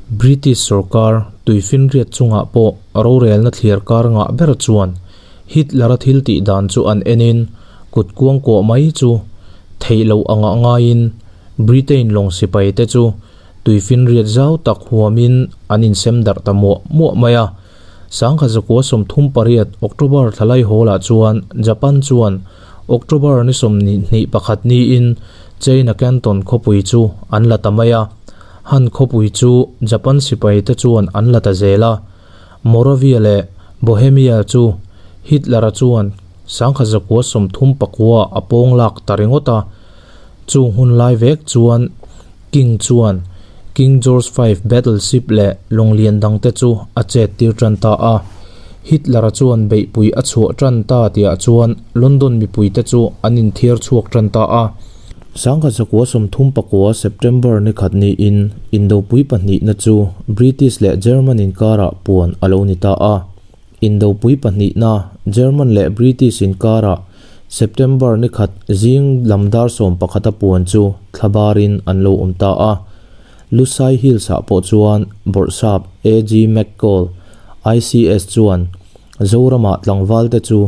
British sorkar tuifinriat chungah pawh rorelna thliar kar ngah ber chuan Hitler-a thil tih dan chu an enin kut kuangkuah mai chu theih loh angah ngaiin Britain lawng sipai te chu tuifinriat zau tak huamin an insem darh ta muah muah mai a. Sangha zakua 38 October thlalai hawlah chuan Japan chuan October ni 21 niin China Canton khawpui chu an la ta mai a. Han khawpui chu Japan sipai te chuan an la ta zel a. Moravia leh Bohemia chu Hitler-a chuan sangkhat zakua 39 a pawng lak ta ringawt a. Chung hun lai vek chuan King chuan King George V battleship leh lawnglian dangte chu a chet tir tan ta a. Hitler-a chuan beihpui a chhuah tan ta tihah chuan London mipuite chu an inthiar chhuak tan ta a. Sangkhat zakua 39 September ni khat niin Indopui pahnihna chu British leh German inkarah puan a lo ni ta a. Indopui pahnihna German leh British inkarah September ni khat zing lam dar 11 a puan chu thlabarin an lo awm ta a. Lusai Hills ah pawh chuan Bawrhsap AG McCall, ICS chuan Zoramah tlangval te chu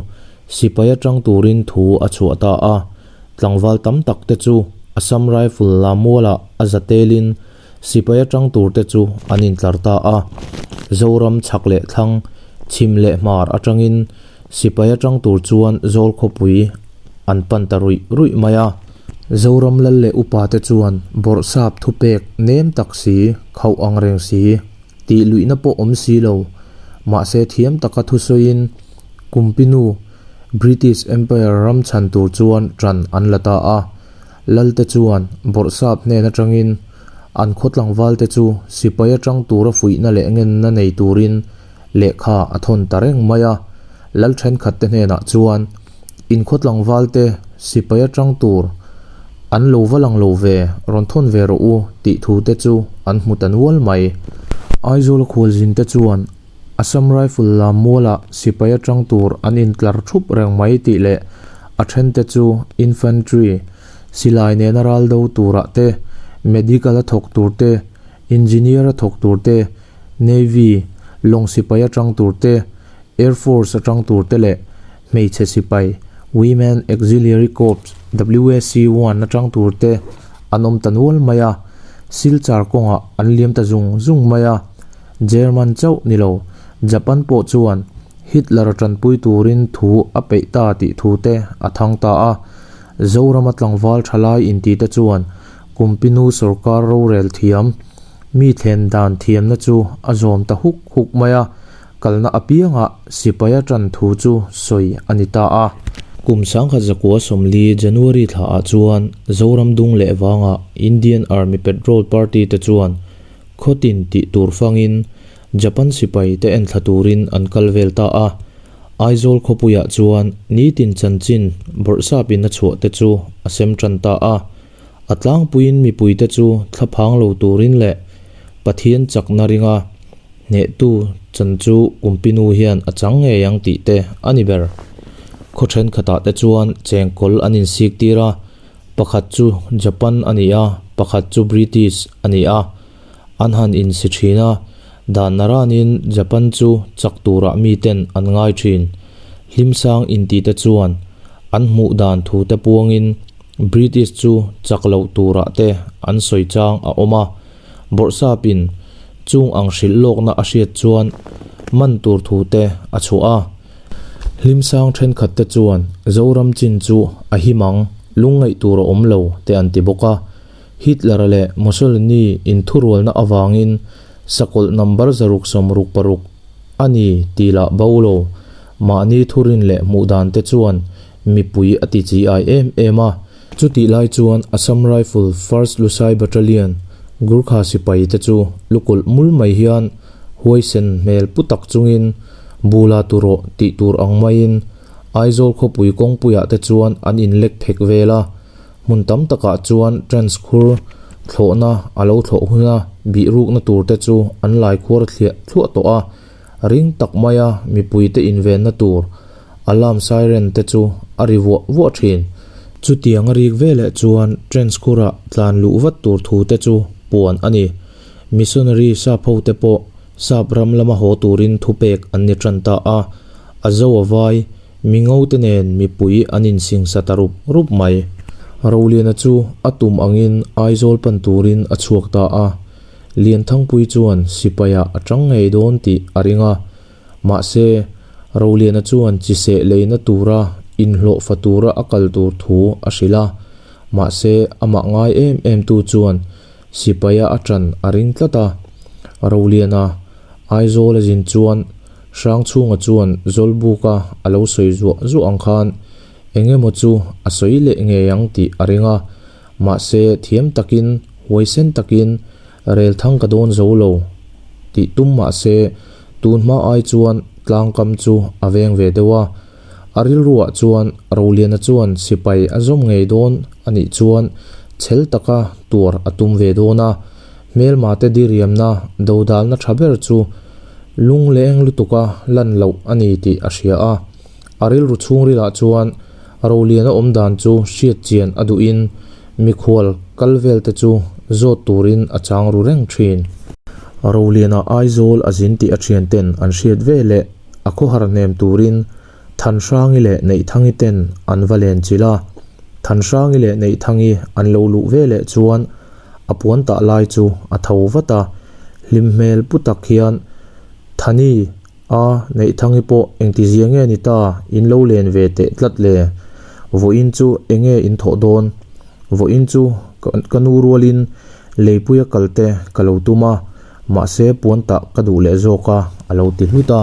sipai atang turin thu a chhuah ta a. Tlangval tam tak te chu Assam Rifle Lamualah a zatelin sipai atang tur te chu an intlar ta a. Zoram chhak leh thlang, chhim leh hmar atangin sipai atang tur chuan zawl khawpui an pan ta ruih ruih mai a. Zoram lal leh upa te chuan bawrhsap thupek nem tak si, khauh ang reng si, tih luihna pawh awm si lo. Mahse thiam taka thusawiin Kumpinu British Empire ram chhan tur chuan ṭan an la ta a. Lalte chuan bawrhsap hnen atangin an khaw tlangvalte chu sipai atang tura fuihna leh ngenna nei turin lehkha a thawn ta reng mai a. Lal thenkhat te hnenah chuan in khaw tlangvalte sipai atang tur an lo va lang lo ve, rawn thawn ve rawh u tih thu te chu an hmu ta nual mai. Aizawl khualzin te chuan Assam Rifle lam mualah sipai atang tur an intlar thup reng mai tih leh a thente chu Infantry, silai nena ral do turah te, Medical a thawk tur te, Engineer a thawk tur te, Navy, lawng sipai atang tur te, Air Force atang tur te leh hmeichhe sipai, Women Auxiliary Corps, WAC-1 atang tur te an awm ta nual mai a, Silchar kawngah an liam ta zung zung mai a. German chauh ni lo, Japan pawh chuan Hitler tanpui turin thu a peih ta tih thu te a thang ta a. Zorama tlangval thalai inti te chuan Kumpinu sorkar rorel thiam, mi thlen dan thiamna chu a zawm ta huk huk mai a, kalna apiangah sipaia tan thu chu sawi a ni ta a. Kum 1940 January thlaah chuan Zoram dung leh vangah Indian Army Patrol Party te chuan Khawtin tih tur fangin Japan sipai te enthla turin an kal vel ta a. Aizawl khawpuiah chuan nitin chanchin bawrhsapin a chhuah te chu a sem tan ta a. A tlangpuiin mipuite chu thlaphang lo turin leh Pathian chakna ringa hnehtu chan chu Kumpinu hian a chang ngei ang tih te a ni ber. Khaw thenkhatah te chuan chengkawl an insik tir a. Pakhat chu Japan a ni a, pakhat chu British a ni a. An han insi thin a, dan naranin Japan chu chak turah miten an ngai thin. Hlimsang intite chuan an hmuh dan thute puangin British chu chak loh turah te an sawi chang a awm a. Bawrhsapin chung ang hrilh lawkna a hriat chuan man tur thute a chhuah a. Hlimsang thenkhat te chuan Zoram chin chu a him ang, lungngaih tur a awm lo te an ti bawk a. Hitler leh Mussolini inthurualna avangin sakawlh number 666 a ni tih lah bo lo. Mahni thurin leh hmuh dan te chuan mipui a ti chi ai em em a. Chutih lai chuan Assam Rifle First Lusai Battalion Gurkha sipai te chu lukulh mul mai hian huaisen hmel pu tak chungin bula turawh tih tur ang maiin Aizawl khawpui kawngpuiah te chuan an inlek phek vel a. Hmun tam takah chuan trench khur thlawhna a lo thlawh huna bihrukna tur te chu an lai khuar thliah thluah tawh a. Ring tak maia mipuite invenna tur alarm siren te chu a ri vuah vuah thin. Chutiang a rik veleh chuan trench khurah tlan luh vat tur thu te chu puan a ni. Missionary sap hote pawh sap ram lama haw turin thupek an ni tan ta a, a zo a vai, mingo te nen mipui an insingsa ta rup rup mai. Roliana chu a tum angin Aizawl pan turin a chhuak ta a, Lianthangpui chuan sipaiah a tang ngei dawn tih a ring a, Mahse, Roliana chuan chiseh leina tura inhlawhfa tura a kal tur thu a hrilh a. Mahse, amah ngai em em tu chuan sipaia a ṭan a ring tlat a. Roliana Aizawl a zin chuan Hrangchhunga chuan Zawlbuka a lo sawi zuah zuah ang khan eng emaw chu a sawi leh ngei ang tih a ring a. Mahse, thiam takin, huaisen takin Relthang ka dawn zo lo tih tum mah se tun hma ai chuan tlangkam chu a veng ve deuh a. A rilruah chuan Roliana chuan sipai a zawm ngei dawn a nih chuan chhel taka tuar a tum ve dawn a. Hmelmate diriamna dodalna tha ber chu lungleng lutuka lan loh a ni tih a hria a. A rilru chhungrilah chuan Roliana awm dan chu hriat chian a duhin mikhual kal vel te chu zawt turin a chang ru reng thin. Roliana Aizawl a zin tih a thian ten an hriat ve leh a khawhar hnem turin Thanhrangi leh Neihthangi ten an va len chilh a. Thanhrangi leh Neihthangi an lo luh ve leh chuan a puan tah lai chu a tho vat a, hlim hmel pu tak hian Thani, A, Neihthangi pawh engtizia nge ni ta, in lo len ve teh tlat le. Vawiin chu enge in thawh dawn? Vawiin chu ka nu rualin leipuia kal te ka lo tum a, mahse puan tah ka duh leh zawk a, a lo ti hlut a.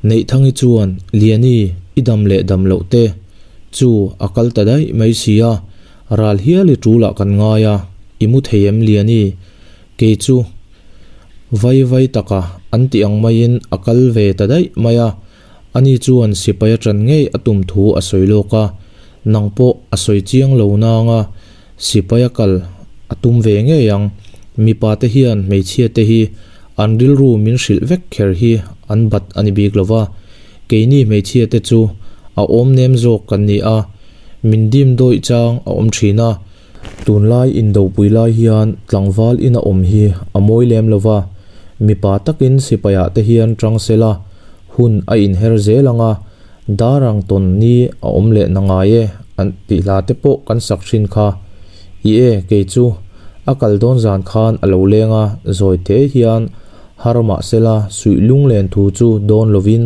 Neihthangi chuan, Liani, i dam leh dam loh te chu a kal ta daih mai si a, ral hial i tulah kan ngai a, i mu thei em Liani? Kei chu Vai vai taka an tih ang maiin a kal ve ta daih mai a, ani chuan sipai a ṭan ngei a tum thu a sawi lawk a, nang pawh a sawi chiang lo nang a, sipai a kal a tum ve ngei ang, mipa te hian hmeichhia te hi an rilru min hrilh vek kher hi an bat a ni bik lo va, keini hmeichhia te chu a awm nem zawk kan ni a, min dim dawih chang a awm ṭhin a. Tunlai indopui lai hian tlangval ina awm hi a mawi lem lo va, mipa takin sipaiah te hian tang sela hun a inher zel ang a, darang tawn ni a awm leh na ngai e an tih hla te pawh kan sak thin kha. I e, kei chu a kal dawn zan khan a lo leng a, zawi te hian har mah sela suih lunglen thu chu dawn lovin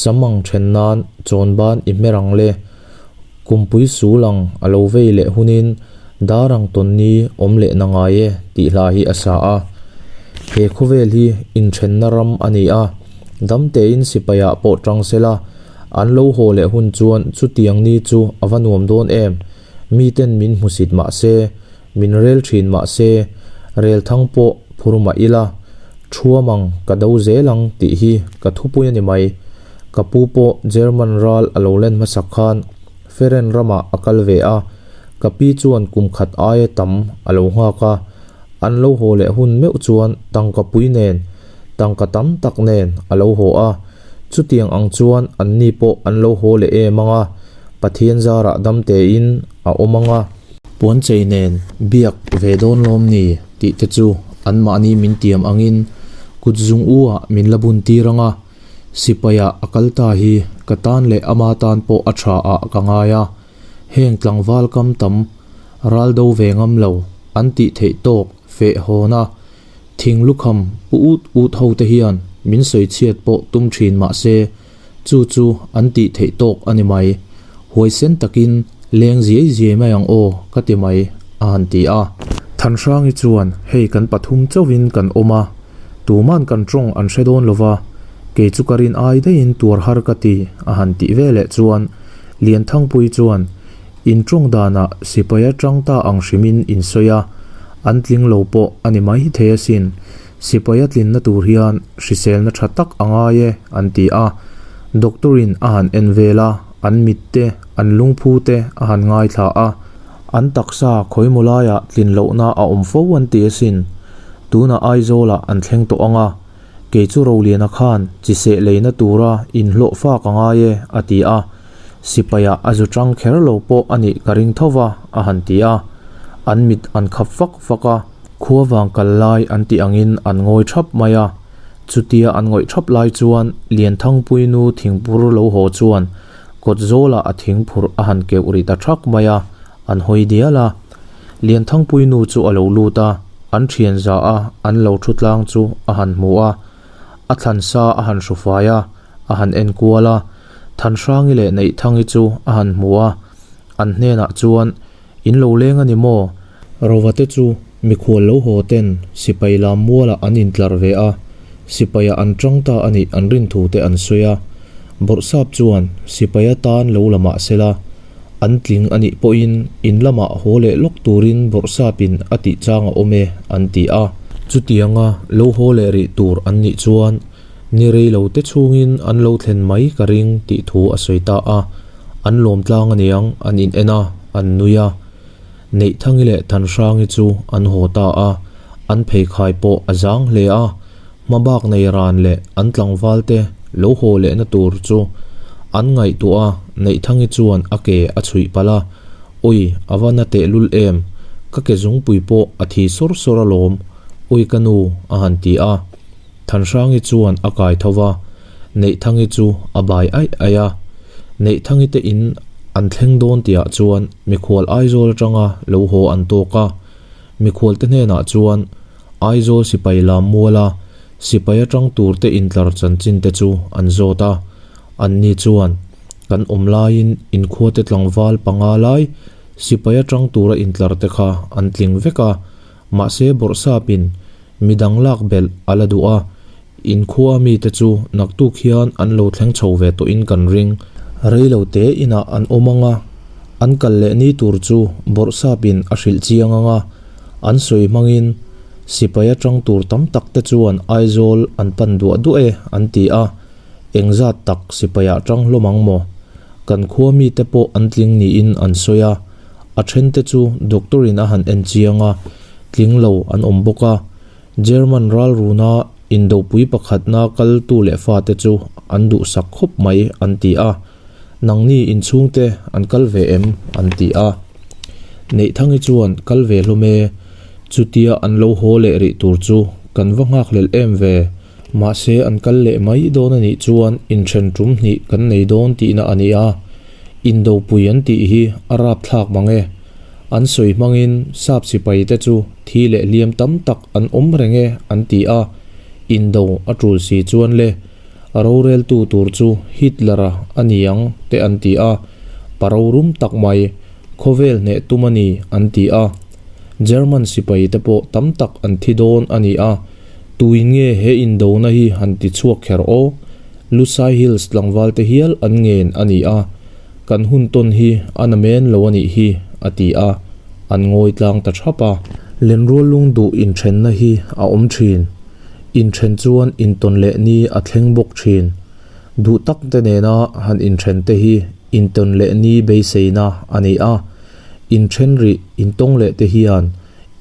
samang then nan chawnban i hmer ang le. Kumpui sul ang a lo vei leh hunin dar ang tawn ni awm leh na ngai e tih hla hi a sa a. He khawvel hi inthenna ram a ni a, damtein sipaiah pawh tang sela, an lo haw leh hun chuan chutiang ni chu a va nuam dawn em, miten min hmusit mah se, min rel thin mah se, rel thang pawh phur mah ila, thuam ang ka do zel ang tih hi ka thupui a ni mai. Ka pu pawh German ral a lo len hmasak khan Feren ramah a kal ve a, ka pi chuan kum khat aia tam a lo nghak a, an lo haw leh hun meuh chuan tangka pui nen, tangka tam tak nen a lo haw a, chutiang ang chuan anni pawh an lo haw leh em ang a, Pathian zarah dam tein a awm ang a. Puanchei nen biak ve dawn lawm ni tih te chu anmahni min tiam angin kut zung u ah min la bun tir ang a, Sipaiah a kal ta hi ka tan leh ama tan pawh a tha ah ka ngai a, heng tlangval kam tam ral do ve ngam lo an tih theih tawk feh hawn a, thing lukham pu ut ut ho te hian min sawi chhiat pawh tum thin mah se chu chu an tih theih tawk a ni mai, huaisen takin leng ziai ziai mai ang aw ka ti mai a han ti a. Thanhrangi chuan hei kan pathum chauhin kan awm a. Tuman kan tawng an hre dawn lova, kei chu ka rin ai daihin tuar har ka ti, a han tih ve leh chuan Lianthangpui chuan in tawng danah sipai atang ta ang hrimin in sawi a, an tling lo pawh a ni mai thei asin, sipai a tlinna tur hian hriselna tha tak a ngai e, an ti a. Doctor in a han en vel a, an mit te, an lungphu te a han ngaithla a. An taksa khawimaw laiah tlin lohna a awm fo an ti asin. Tunah Aizawlah an thleng tawh ang a, kei chu Roliana khan chi seh leina tura inhlawh fak a ngai e, a ti a. Sipaiah a zu tang kher lo pawh a nih ka ring tho va, a han ti a. An mit an khap fak fak a. Khuavang kal lai an tih angin an ngawi thap mai a. Chutia an ngawih thap lai chuan Lianthangpui nu thingpur lo haw chuan kawt zawlah a thingphurh a han keuh rih ta thak mai a, an hawi dial a. Lianthangpui nu chu a lo lut a, an thian za a, an lo thu tlang chu a han hmu a. A thlan sa a han hru fai a, a han en kual a. Thanhrangi leh Neihthangi chu a han hmu a, an hnenah chuan, In lo leng a ni maw? Rova te chu mikhual lo haw ten sipai lam mualah an intlar ve a, sipaiah an tang ta a nih an rin thu te an sawi a. Bawrhsap chuan sipai atan lo la mah sela, an tling a nih pawhin in lamah haw leh lawk turin Bawrhsapin a tih chang a awm e an ti a. Chutianga lo haw leh rih tur an nih chuan ni rei lo te chhungin an lo thlen mai ka ring tih thu a sawi ta a. An lawm tlang aniang an in en a, an nui a. Neihthangi leh Thanhrangi chu an haw ta a, an pheikhai pawh a zang hle a, hmabak nei ran leh an tlangval te lo haw lehna tur chu an ngaihtuah a, Neihthangi chuan a ke a chhuih palh a, Ui, a va na tehlul em, ka ke zungpui pawh a thi sawr sawr alawm, ui ka nu, a han ti a. Thanhrangi chuan a kai tho va, Neihthangi chu a bai aih aih a. Neihthangi te in an thleng dawn tihah chuan mikhual Aizawl atanga lo haw an tawk a. Mikhual te hnenah chuan Aizawl sipai lam muala sipai atang tur te intlar chanchin te chu an zawt a. Anni chuan, Kan awm laiin inkhuate tlangval panga lai sipai atang tura intlar te kha an tling vek a, mahse bawrhsapin Midang lak belh a la duh a, inkhua mite chu naktuk hian an lo thleng chho ve tawhin kan ring. Reilo te inah an awm ang a, an kal leh ni tur chu bawrhsapin a hrilh chiang ang a, an sawi hmangin sipai atang tur tam tak te chuan Aizawl an pan duah duah e an ti a, engzat tak sipaiah tang hlawm ang maw? Kan khua mite pawh an tling niin an sawi a, a then te chu doctor in a han en chiang a, tling lo an awm bawk a, German ralruna indopui pakhatna kaltu leh fate chu an duhsak khawp mai an ti a, nangni inchhungte an kal ve em an ti a. Neihthangi chuan kal ve hlawm e, chutia an lo haw leh rih tur chu kan va nghakhlelh em ve, mahse an kal leh mai dawn a nih chuan inthen tum hnih kan nei dawn tihna a ni a, indopui an tih hi a rapthlak mang e. An sawi hmangin sap sipai te chu thi leh hliam tam tak an awm reng e an ti a, indo a tul si chuan le roreltu tur chu Hitler-a a ni ang te an ti a, pa rorum tak mai khawvel hneh tum a ni an ti a. German sipai te pawh tam tak an thi dawn a ni a, tuin nge he indona hi han ti chhuak kher aw? Lusai Hills tlangval te hial an ngen a ni a. Kan hun tawn hi a na men lo a nih hi, a ti a, an ngawi tlang ta thap a. Lenrual lung duh inthenna hi a awm thin. Inthen chuan intawn leh ni a thleng bawk thin. Duh tak te nena han inthen te hi intawn leh ni beiseina a ni a. Inthen rih intawng leh te hian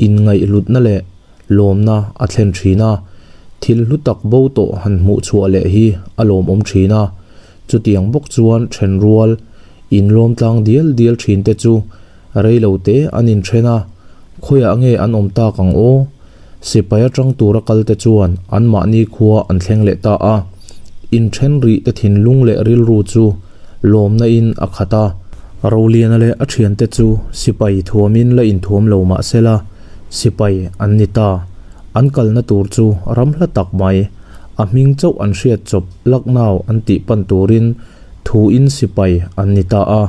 inngaihhlutna leh lawmna a thlen thin a, thil hlu tak bo tawh han hmuh chhuah leh hi a lawmawm thin a, chutiang bawk chuan then rual inlawm tlang dial dial thin te chu reilo te an inthen a, khawiah nge an awm tak ang aw? Sipai atang tura kal te chuan anmahni khua an thleng leh ta a, inthen rih te thinlung leh rilru chu lawmna in a khat a. Roliana leh a thiante chu sipai thuamin la inthuam lo mahsela, Sipai an ni ta. An kalna tur chu ram hla tak mai. A hming chauh an hriat chawp Lucknow an tih pan turin thuin sipai an ni ta a.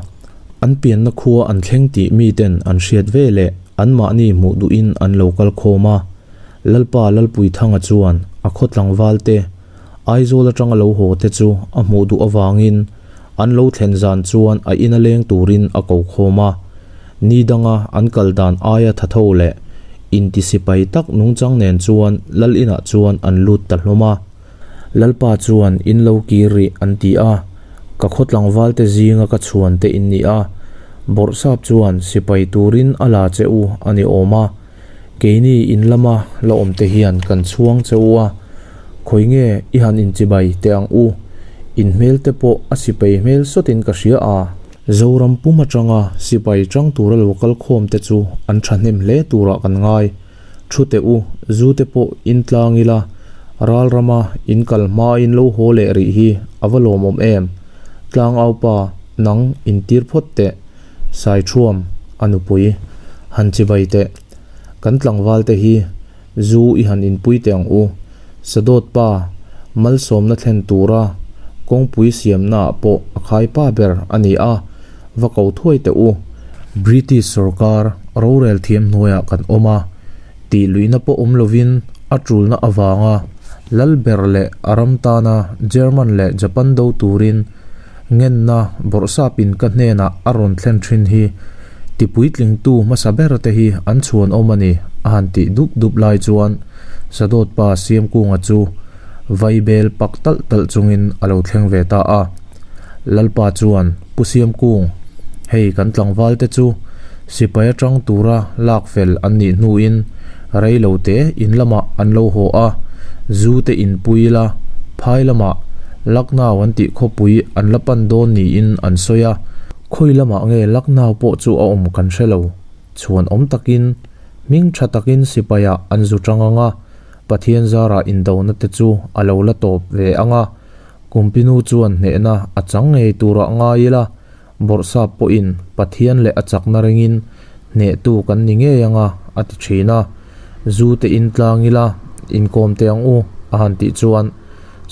An pianna khua an thleng tih miten an hriat ve leh anmahni hmuh duhin an lo kal khawm a. Lalpa Lalpuithanga chuan a khaw tlangval te, Aizawl atanga lo haw te chu a hmuh duh avangin an lo thlen zan chuan a ina leng turin a ko khawm a. Ni danga an kal dan aia tha tho leh inti sipai tak nungchang nen chuan Lal inah chuan an lut ta hlawm a. Lalpa chuan in lo kir rih an ti a, ka khaw tlangval te zinga ka chhuan te in ni a, Bawrhsap chuan sipai turin a la che u a ni awm a, keini in lama la awm te hian kan chhuang che u a, khawi nge i han inchibai teh ang u, in hmel te pawh a sipai hmel sawtin ka hria a. Zoram pum atanga sipai tang tura lo kal khawm te chu an thahnem hle turah kan ngai. Thu teh u, zu te pawh in tlang ila, ral rama in kal hma in lo haw leh rih hi a va lawmawm em? Tlangaupa, nang in tir phawt teh, Saithuam, a nupui, han chibai teh. Kan tlangval te hi zu i han inpui teh ang u. Sadawt pa, malsawmna thlen tura kawngpui siamnaah pawh a khai pa ber a ni a, va ko thuai teh u. British sorkar rorel thiam hnuaiah kan awm a, tih luihna pawh awm lovin a tulna avanga lal ber leh a ram tana German leh Japan do turin ngenna bawrhsapin ka hnenah a rawn thlen thin hi tipuitlingtu hmasa ber te hi an chhuan awm a ni a han tih dup dup lai chuan Sadawt pa Siamkunga chu vaibel pak talh talh chungin a lo thleng ve ta a. Lalpa chuan Pu Siamkung, hei kan tlangval te chu sipai atang tura lak fel an nih hnuin rei lo te in lamah an lo haw a, zu te in pui ila phai lamah Lucknow an tih khawpui an la pan dawn niin an sawi a, khawi lamah nge Lucknow pawh chu a awm kan hre lo, chhuan awm takin hming tha takin sipaiah an zu tang ang a, Pathian zarah indona te chu a lo la tawp ve ang a. Kumpinu chuan hnehna a chang ngei turah ngai ila, Bawrhsap pawhin Pathian leh a chakna ringin hnehtu kan ni ngei anga a ti thin a. Zu te in tlang ila, inkawm teh ang u a han tih chuan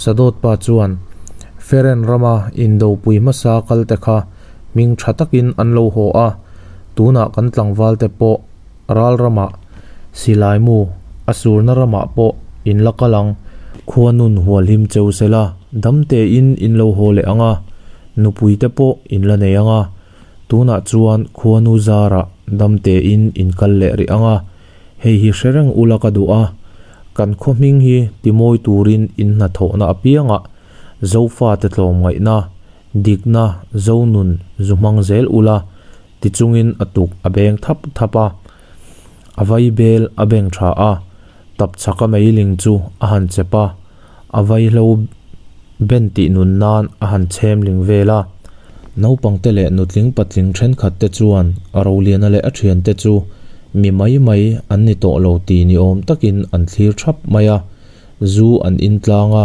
Sadawt pa chuan Feren rama indopui hmasa kal te kha hming tha takin an lo haw a, tunah kan tlangval te pawh Ral ramah, silai mu, a surna ramah pawh in la kal ang. Khua nun hualhim cheu se la, dam tein in lo haw leh ang a, nupui te pawh in la nei ang a. Tunah chuan khuanu zarah dam tein in kal leh rih ang a, hei hi hre reng ula ka duh a, kan khaw hming hi timawi turin in hnathawhna apiangah Zofate tlawmngaihna, dikna, Zonun zu hmang zel ula, Tichungin a tuk a beng thap thap a, a vaibel a beng tha a, tapchhaka meiling chu a han chep a, a vaihlo ben tih nun nan a han chhem ling vel a. Naupangte leh nutling patling thenkhat te chuan Roliana leh a thiante chu mi mai mai an ni tawh lo ti ni awm takin an thlir thap mai a, zu an in tlang a,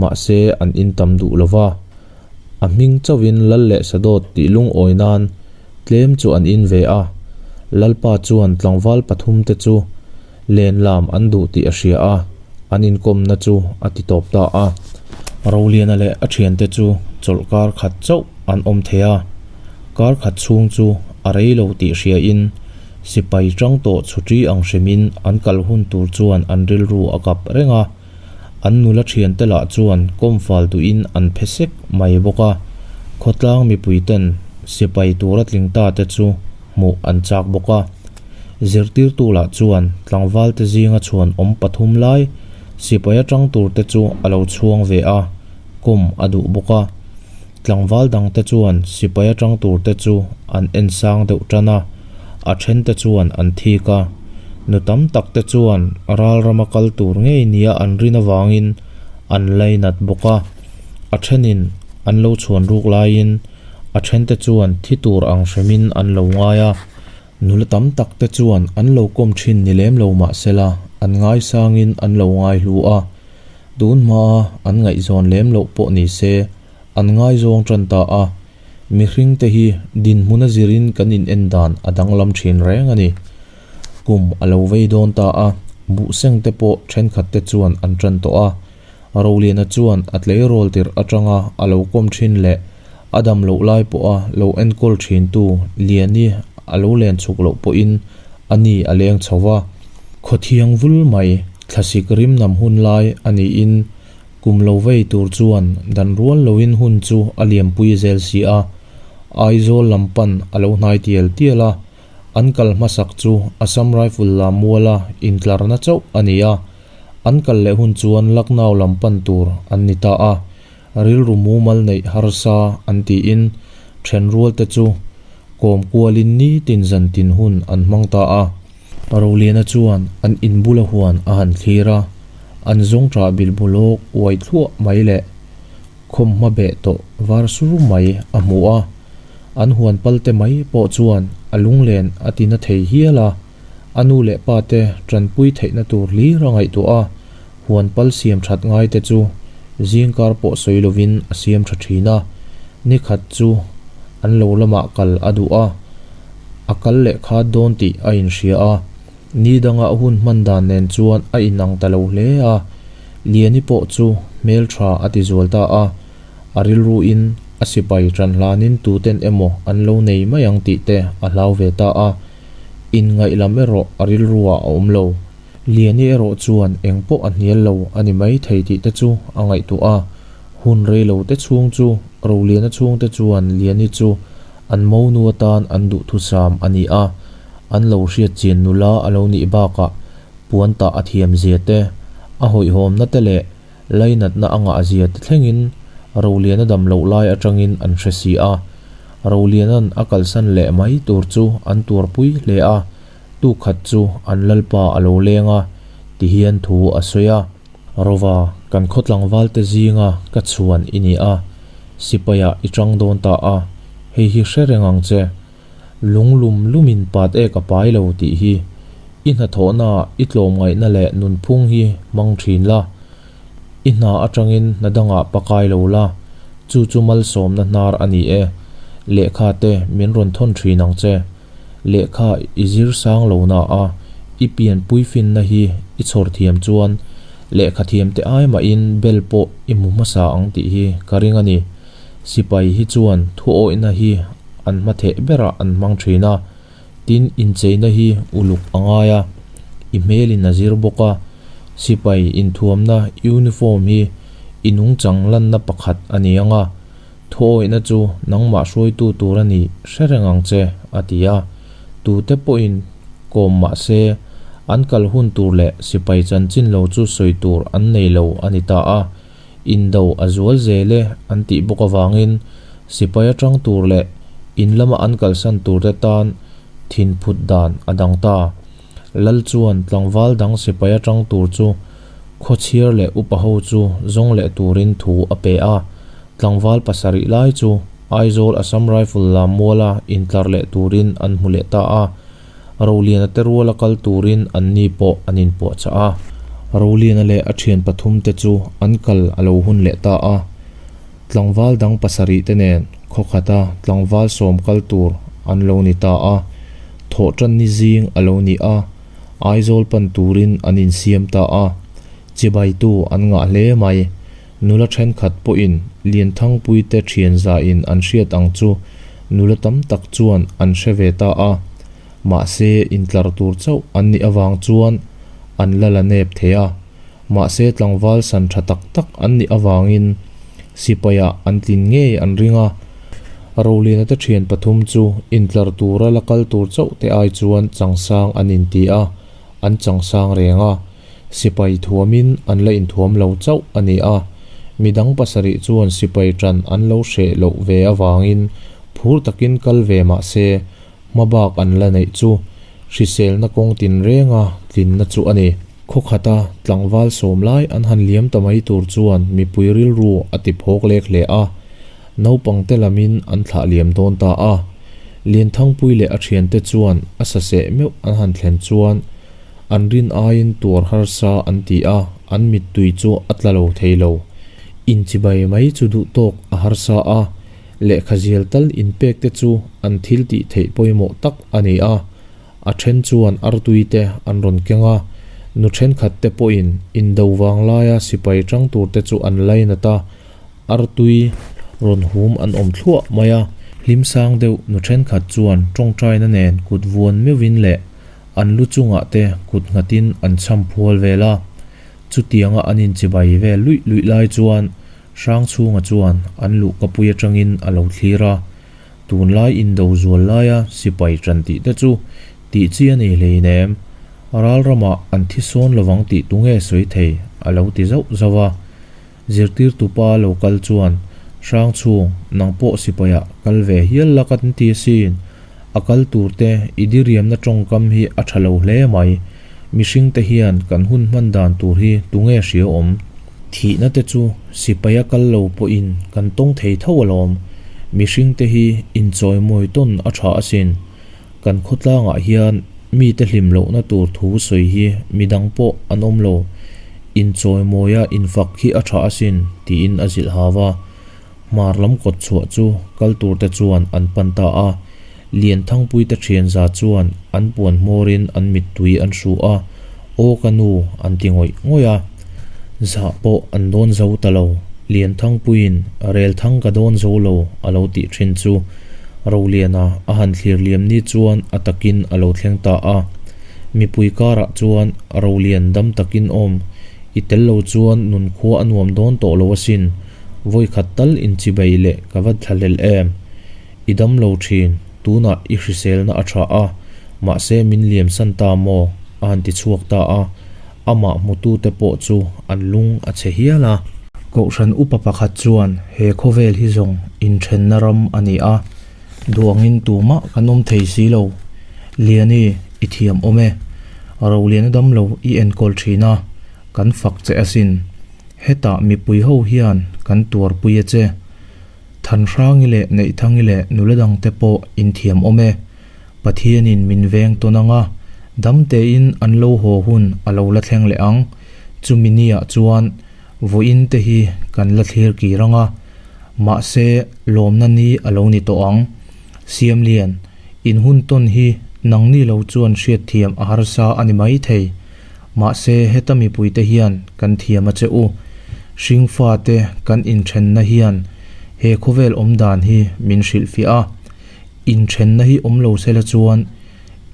mahse an in tam duh lo va. A hming chauhin Lal leh Sadawt tih lungawi nan tlem chu an in ve a, Lalpa chuan tlangval pathumte chu len lam an duh tih a hria a, an inkawmna chu a ti tawp ta a. Roliana leh a thiante chu chawlh kar khat chauh an awm thei a, kar khat chhung chu a rei lo tih hriain sipai tang tawh chhuṭi ang hrimin an kal hun tur chuan an rilru a kap reng a. An nula thiante lah chuan kawmfal duhin an phe sek mai bawk a, khawtlang mipuiten sipai tura tling ta te chu hmuh an chak bawk a. Zirtirtu lah chuan tlangvalte zinga chhuan awm pathum lai sipai atang tur te chu a lo chhuang ve a, kawm a duh bawk a. Tlangval dangte chuan sipai atang tur te chu an en sang deuh tan a, a then te chuan an thik a. Nu tam tak te chuan ral rama kal tur ngei nia an rin avangin an lainat bawk a. A thenin an lo chhuan ruk laiin a then te chuan thi tur ang hremin an lo ngai a. Nula tam tak te chuan an lo kawm thin ni lem lo mahsela an ngaisangin an lo ngai hlu a. Tun hmaa an ngaihzawn lem loh pawh ni se, an ngaizawng tan ta a. Mihring te hi dinhmun a zirin kan in en dan a danglam thin reng a ni. Kum a lo vei dawn ta a, buhseng te pawh thenkhat te chuan an tan tawh a. Roliana chuan a tleirawl tirh atanga a lo kawm thin leh a dam loh lai pawha lo enkawl thintu Liani a lo len chhuk loh pawhin a ni a leng chho va. Khawthiang vul mai thlasik rim nam hun lai a niin kum lo vei tur chuan dan rual loin hun chu a liampui zel si a, Aizawl lam pan a lo hnai tial tial a, an kal hmasak chu Assam Rifle lam muala intlarna chauh a ni a, an kal leh hun chuan Lucknow lam pan tur an ni ta a. Rilru mumal neih harsa an tiin thenrualte chu kawm kualin nitin zantin hun an hmang ta a. Roliana chuan an inbula huan a han thlir a, an zawng ṭah bilbu lawk uai thluah mai leh khawmhma beh tawh var sur mai a hmu a. An huan palte mai pawh chuan a lunglen a ti na thei hial a. A nu leh pa te tanpui theihna tur hlir a ngaihtuah a, huan pal siam that ngai te chu zingkar pawh sawi lovin a siam tha thin a. Ni khat chu an lo lamah kal a duh a, a kal leh khat dawn tih a inhria a. Ni danga a hun hman dan nen chuan a inang ta lo hle a, Liani pawh chu hmeltha a ti zual ta a, a rilruin a sipai ṭan hlanin tuten emaw an lo nei mai ang tih te a hlau ve ta a, inngaih lam erawh a rilruah a awm lo. Liani erawh chuan eng pawh a hnial lo a ni mai thei tih te chu a ngaihtuah a, hun rei lo te chhung chu Roliana chhungte chuan Liani chu an monu atan an duhthusam a ni a. An lo hriat chian nula a lo nih bakah puan tah a thiam zia te, a hawihhawmna te leh lainatna a ngah zia te thlengin Roliana dam loh lai atangin an hre si a. Roliana'n a kalsan leh mai tur chu an tuarpui hle a, tukhat chu an lalpa a lo leng a, tihian thu a sawi a. Rova, kan khaw tlangvalte zinga ka chhuan i ni a, sipaiah i tang dawn ta a, hei hi hre reng ang che. Lung lum lumin pat ek a pai lo tih hi i hnathawhnaah i tlawmngaihna leh nunphung hi hmang thin la. I hna atangin hna dangah pakai lo la, chu chu malsawmna hnar a ni e. Lehkha te min rawn thawn thin ang che. Lehkha i zir sang lo na a, i pianpui finna hi i chhawr thiam chuan lehkha thiamte ai mahin bel pawh i hmu hmasa ang tih hi ka ring a ni. Sipai hi chuan thuawihna hi an hma theh berah an hmang thin a, tin incheina hi uluk a ngai a, i hmelin a zir bawk a, sipai inthuamna uniform hi i nungchang lanna pakhat a ni ang a, thuawihna chu nangmah hruaitu tur a nih hre reng ang che, a ti a. Tute pawhin kawm mah se, an kal hun tur leh sipai chanchin lo chu sawi tur an nei lo a ni ta a. Indo a zual zel e an tih bawk avangin sipai atang tur leh in lama an kalsan turte tan thin phut dan a dang ta. Lal chuan tlangval dang sipai atang tur chu khawchhiar leh upa ho chu zawng leh turin thu a pe a. Tlangval pasarih lai chu Aizawl Assam Rifle lam muala intlar leh turin an hmu leh ta a. Roliana te ruala kal turin anni pawh an inpuahchah a. Roliana leh a thian pathum te chu an kal a lo hun leh ta a. Tlangval dang pasarih te nen khawkhata tlangval sawm kal tur an lo ni ta a. Thawhtanni zing a lo ni a, Aizawl pan turin an insiam ta a. Chibaitu an ngah hle mai. Nula thenkhat pawhin Lianthangpuite thian zahin an hriat ang chu nula tam tak chuan an hre ve ta a, mahse intlar tur chauh an nih avang chuan an la la nep thei a, mahse tlangval san tha tak tak an nih avangin sipaiah an tlin ngei an ring a. Roliana te thian pathum chu intlar tura la kal tur chauh te ai chuan changsang an inti a, an changsang reng a. Sipai thuamin an la inthuam lo chauh a ni a, midang pasarih chuan sipai ṭan an lo hreh loh ve avangin phur takin kal ve mah se, hmabak an la neih chu hriselna kawng tinrenga tlinna chu a ni. Khaw khata tlangval sawm lai an han liam ta mai tur chuan mipui rilru a ti phawk lek hle a, naupangte lamin an thlah liam dawn ta a. Lianthangpui leh a ṭhiante chuan a saseh meuh an han thlen chuan, An rin aiin tuar harsa an ti a, an mittui chu a tla lo thei lo. Inchibai mai chu duh tawk a harsa a, lehkha zial tal inpek te chu an thil tih theih pawimawh tak a ni a. A then chuan artui te an rawn keng a, nu thenkhat te pawhin indo vang laia sipai tang tur te chu an lainat a, artui rawn hum an awm thluah mai a. Hlimsang deuh nu thenkhat chuan tawngtaina nen kut vuan meuhin leh An lu chungah te kut nghatin an cham phual vel a, chutianga an inchibai vel luih luih lai chuan Hrangchhunga chuan an luhkapui atangin a lo thlir a, tunlai indo zual laia sipai tan tih te chu tih chi a nei hleinem, ral ramah an thi sawn lovang tih tunge sawi thei a lo ti zauh zauh a. Zirtirtupa lo kal chuan, Hrangchhung, nang pawh sipaiah kal ve hial la ka ti asin. A kal turte i diriamna tawngkam hi a tha lo hle mai. Mihringte hian kan hun hman dan tur hi tunge hria awm? Thihna te chu sipaia kal lo pawhin kan tawng thei tho alawm. Mihringte hi inchawimawi tawn a tha asin. Kan khawtlangah hian Mite hlim lohna tur thu sawi hi midang pawh an awm lo. Inchawimawia infak hi a tha asin, tiin a zilh hau a. Hmar lam kawt chhuah chu kal turte chuan an pan ta a. Lianthangpuite thianza chuan an puan hmawrin an mittui an hru a, Aw ka nu, an ti ngawih ngawih a. Zah pawh an dawn zo ta lo. Lianthangpuiin Relthang ka dawn zo lo a lo tih thin chu Roliana a han thlir liam ni chuan a takin a lo thleng ta a. Mipui karah chuan Rolian dam takin awm i tel lo chuan nunkhua a nuam dawn tawh lo asin, vawikhat tal inchibei leh ka va thlahlel em? I dam lo thin, tunah i hriselna a tha a, mahse min liamsan ta maw? a han ti chhuak ta a. Amah hmutute pawh chu an lung a chhe hial a. Kohhran upa pakhat chuan he khawvel hi zawng inthenna ram a ni a, duangin tumah kan awm thei si lo. Liani, i thiam awm e. Roliana damlo i enkawl thin a, kan fak che asin. Hetah mipui ho hian kan tuarpui a che. Thanhrangi leh Neihthangi leh nula dangte pawh inthiam awm e. Pathianin min veng tawn ang a, dam tein an lo haw hun a lo la thleng leh ang. Chumi niah chuan vawiin te hi kan la thlir kir ang a, mahse lawmna ni a lo ni tawh ang. Siamlian, in hun tawn hi nangni lo chuan hriatthiam a harsa a ni maithei. Mahse heta mipuite hian kan thiam a che u. Hringfate kan inthenna hian he khawvel awmdan hi min hrilhfiah a. Inthenna hi awm lo sela chuan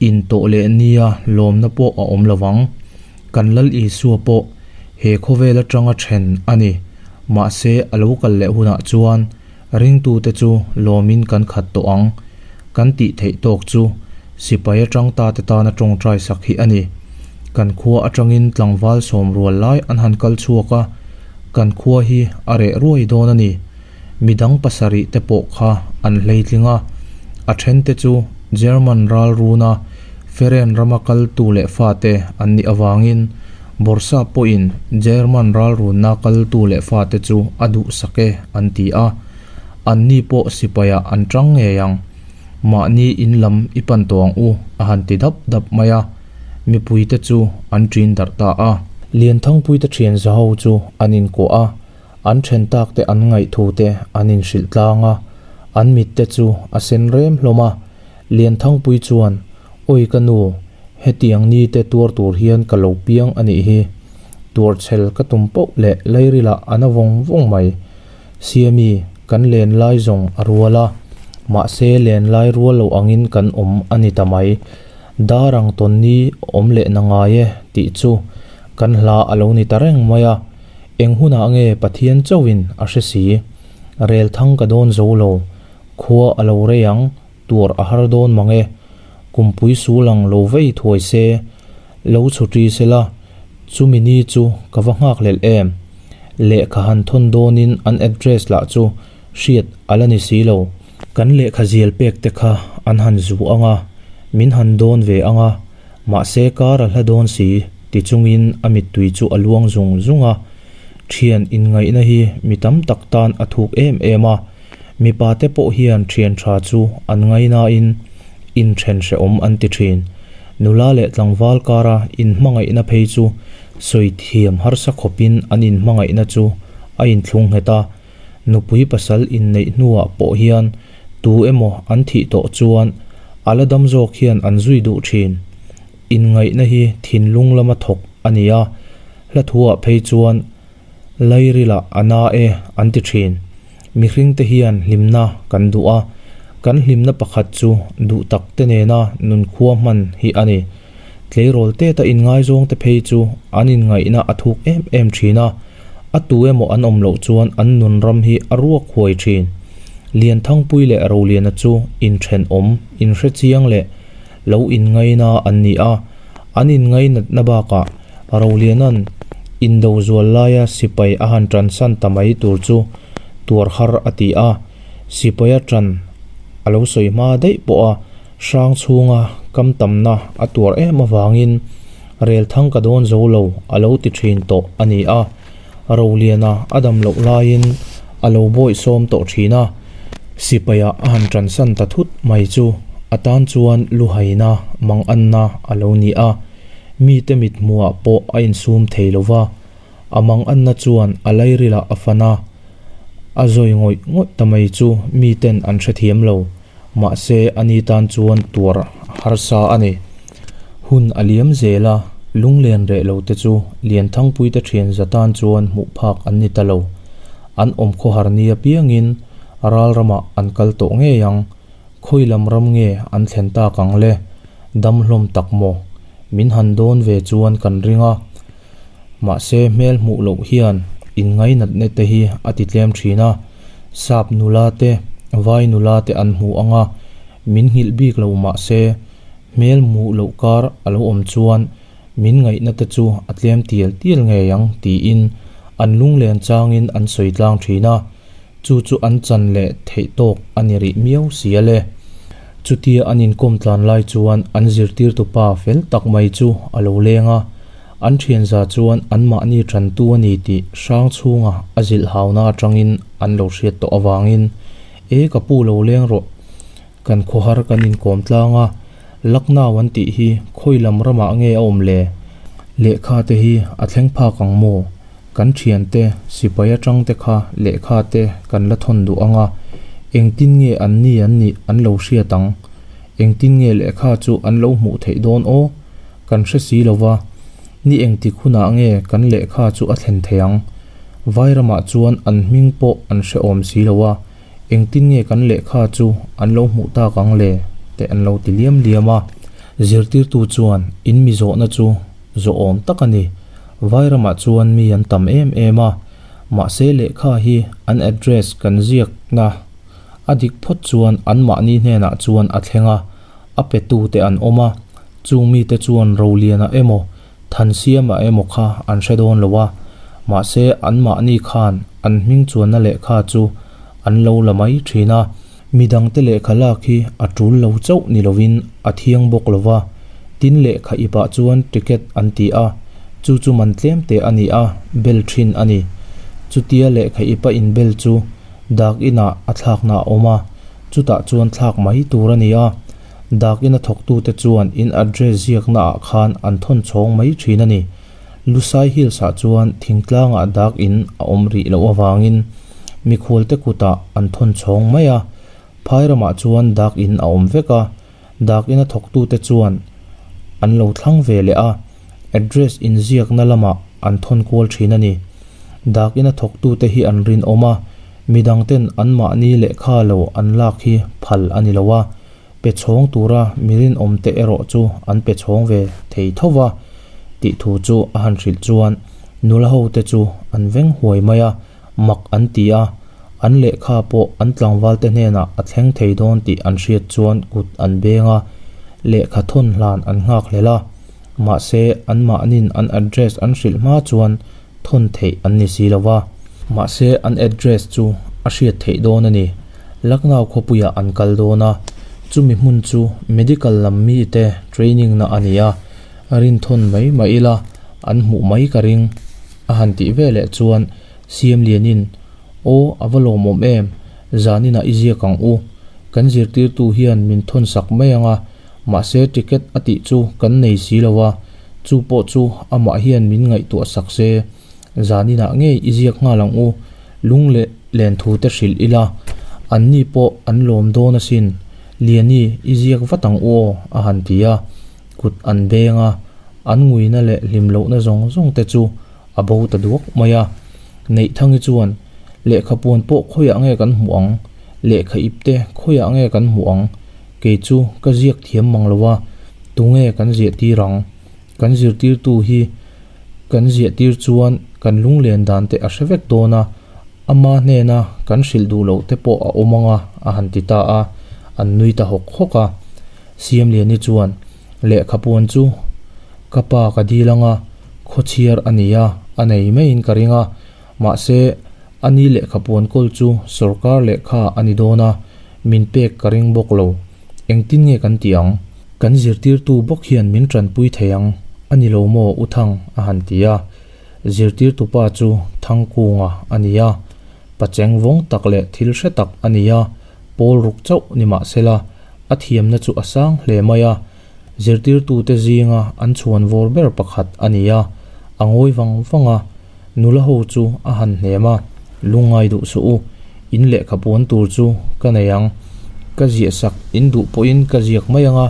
intawh leh nia lawmna pawh a awm lo vang. Kan Lal Isua pawh he khawvel atanga then a ni. Mahse a lo kal leh hunah chuan ringtute chu lawmin kan khat tawh ang. Kan tih theih tawk chu sipai atang tate tana tawngtai sak hi a ni. Kan khua atangin tlangval sawm rual lai an han kal chhuak a, kan khua hi a reh ruai dawn a ni. Midang pasarih te pawh kha an hleitling a, a thente chu German ral runa Feren rama kaltu leh fate an nih avangin Bawrhsap pawhin German ral runna kaltu leh fate chu a duhsak e an ti a, anni pawh sipaiah an tang ngei ang. Mahni in lam i pan tawh ang u a han ti dap dap mai a, mipuite chu an ṭin darh ta a. Lianthangpuite ṭhian zaho chu an inkuah a, An then tak te an ngaihthu te an inhrilh tlang a, an mit te chu a sen rem hlawm a. Lianthangpui chuan, Awi ka nu, hetiang ni te tuar tur hian ka lo piang a nih hi. Tuarchhel ka tum poh leh lairilah a na vawng vawng mai. Siami, kan len lai zawng a rual a, mahse len lai rual lo angin kan awm a ni ta mai. Dar ang tawn ni awm leh na ngai e tih chu kan hla a lo ni ta reng mai a. Eng hunah nge Pathian chauhin a hre si? Rel thang ka dawn zo lo, khua a lo rei ang, tuar a har dawn mang e. Kumpui sul ang lo vei thuai se, lo chhutri se la, chumi ni chu ka va nghak hlelh em? Lehkha han thawn dawnin an address lah chu hriat a la ni si lo. Kan lehkha zial pek te kha an han zu ang a, min han dawn ve ang a, mahse kar a hla dawn si ti chungin a mittui chu a luang zung zung a. Thian inngaihna hi mi tam tak tan a thuk em em a, mipa te pawh hian thian tha chu an ngainain inthen hrehawm an ti thin. Nula leh tlangval kara inhmangaihna phei chu sawi thiam harsa khawpin an inhmangaihna chu a inthlung nghet a. Nupui pasal inneih hnuah pawh hian tu emaw an thih tawh chuan a la dam zawk hian an zui duh thin. Inngaihna hi thinlung lama thawk a ni a, hla thuah phei chuan Lairilah a na e an ti thin. Mihringte hian hlimna kan duh a, kan hlimna pakhat chu duh tak te nena nunkhua hman hi a ni. Tleirawl teta inngaizawngte phei chu an inngaihna a thuk em em thin a, a tu emaw an awm loh chuan an nun ram hi a ruak huai thin. Lianthangpui leh Roliana chu inthenawm, inhrechiang leh lo inngaina an ni a, an inngainatna bakah Roliana'n indo zual laia sipai a han tansan ta mai tur chu tuar har a ti a, sipaia tan a lo sawi hma daih pawh a Hrang chhunga kam tamna a tuar em avangin rel thang ka dawn zo lo a lo ti thin tawh a ni a, Roliana a dam loh laiin a lo bawihsawm tawh thin a, sipaiah a han tansan ta thut mai chu A tan chuan luhaina manganna a lo ni a, mite mithmuhah pawh a insum thei lo va, a manganna chuan a lairilah a fan a, a zawi ngawih ngawih ta mai chu miten an hrethiam lo, mahse ani tan chuan tuar harsa a ni. Hun a liam zel a, lunglen reh lo te chu Lianthangpuite thian za tan chuan hmuh phak an ni ta lo. An awm khawhar ni apiangin ral ramah an kal tawh ngei ang. Khawi lam ram nge an thlen tak ang le? Dam hlawm tak maw? Min han dawn ve chuan kan ring a. Mahse hmel hmuh loh hian inngainatna te hi a ti tlem thin a. Sap nula te, vai nula te an hmu ang a, min nghilh bik lo mahse hmel hmuh loh kar a lo awm chuan min ngaihna te chu a tlem tial tial ngei ang tiin an lunglen changin an sawi tlang thin a. Chu chu an chan leh theih tawk a ni rih miau si a le. Chutia an inkawm tlan lai chuan an zirtirtu pa fel tak mai chu a lo leng a, an thianza chuan anmahni tantu a ni tih hrang chhunga a zilh hauna atangin an lo hriat tawh avangin, E ka pu lo leng rawh, kan khawhar kan inkawm tlang a, Lucknow an tih hi khawi lam ramah nge a awm le? Lehkha te hi a thleng phak ang maw? Kan thiante sipai atang te kha lehkha te kan la thawn duh ang a, engtin nge an ni an nih an lo hriat ang? Engtin nge lehkha chu an lo hmuh theih dawn aw? Kan hre si lo va, ni engtik hunah nge kan lehkha chu a thlen thei ang? Vairamah chuan an hming pawh an hrehawm si lo a, engtin nge kan lehkha chu an lo hmuh tak ang le? te an lo ti liam liam a. Zirtirtu chuan in mi zawhna chu zawhawm tak a ni. Vairamah chuan mi an tam em em a, mahse lehkha hi an address kan ziakna a dik phawt chuan anmahni hnenah chuan a thleng a, a petute an awm a, chung mite chuan Roliana emaw Thansiama emaw kha an hre dawn lo a, mahse anmahni khan an hming chuanna lehkha chu an lo la mai thin a. Midangte lehkha lak hi a tul lo chauh ni lovin a thiang bawk lo va, tin lehkha ipah chuan ticket an ti a, chu chu man tlem te a ni a, bel thin a ni. Chutia lehkha ipa inbel chu dak inah a thlakna a awm a, chutah chuan thlak mai tur a ni a. Dak ina thawktute chuan in address ziakna ah khan an thawn chhawng mai thin a ni. Lusai Hills ah chuan thingtlangah dak in a awm rih loh avangin mikhualte kutah an thawn chhawng mai a, phai ramah chuan dak in a awm vek a, dak ina thawktute chuan an lo thlang ve leh a, address inziakna lamah an thawn kual thin a ni. Dak ina thawktute hi an rinawm a, midangten anmahni lehkha lo an lak hi phal a ni lo a, Pe chhawng tura mi rinawmte erawh chu an pe chhawng ve thei tho va, tih thu chu a han hrilh chuan nula hote chu an veng huai mai a, mak an ti a, an lehkha pawh an tlangvalte hnenah a thleng thei dawn tih an hriat chuan kut an beng a, lehkha thawn hlan an nghak hlel a, mahse anmahnin an address an hrilh hma chuan thawn theih an ni si lo va. Mahse an address chu a hriat theih dawn a ni. Lucknow khawpuiah an kal dawn a, chumi hmun chu medical lam mite training na a ni a, rinthawn mai mai ila an hmuh mai ka ring a han tih veleh chuan Siamlianin, Aw a va lawmawm em, zaninah i ziak ang u, kan zirtirtu hian min thawn sak mai ang a, Mahse ticket a tih chu kan nei si lo a, chu pawh chu amah hian min ngaihtuah sak se. Zaninah ngei i ziak nghal ang u, lung leh len thu te hrilh ila, anni pawh an lawm dawn asin, Liani i ziak vat ang u aw a han ti a, kut an beng a, an nguina leh hlim lohna zawng zawng te chu a bo ta duak mai a. Neihthangi chuan, Lehkhapuan pawh khawiah nge kan hmuh ang? Lehkha ip te khawiah nge kan hmuh ang? Kei chu ka ziak thiam mang lo a, tunge kan ziah tir ang? Kan zirtirtu hi kan ziah tir chuan kan lunglen dan te a hre vek dawn a, ama hnena kan hrilh duh loh te pawh a awm ang a, a han ti ta a, an nui ta hawk hawk a. Siamliani chuan, Lehkhapuan chu ka pa ka dil ang a, khawchhiar a ni a, a nei maiin ka ring a, mahse, A ni lehkhapuan kawl chu sorkar lehkha a ni dawn a, min pek ka ring bawk lo. Engtin nge kan ti ang? Kan zirtirtu bawk hian min tanpui thei ang a ni lo maw U Thang? a han ti a. Zirtirtu pa chu Thangkunga a ni a, pacheng vawng tak leh thil hre tak a ni a, pawl ruk chauh ni mah sela. A thiamna chu a sang hle mai a, zirtirtute zinga an chhuan vawr ber pakhat a ni a, a ngawi vang vang a, nula ho chu a han hnem a, Lungngai duh suh u, in lehkha puan tur chu ka nei ang, ka ziah sak in duh pawhin ka ziak mai ang a,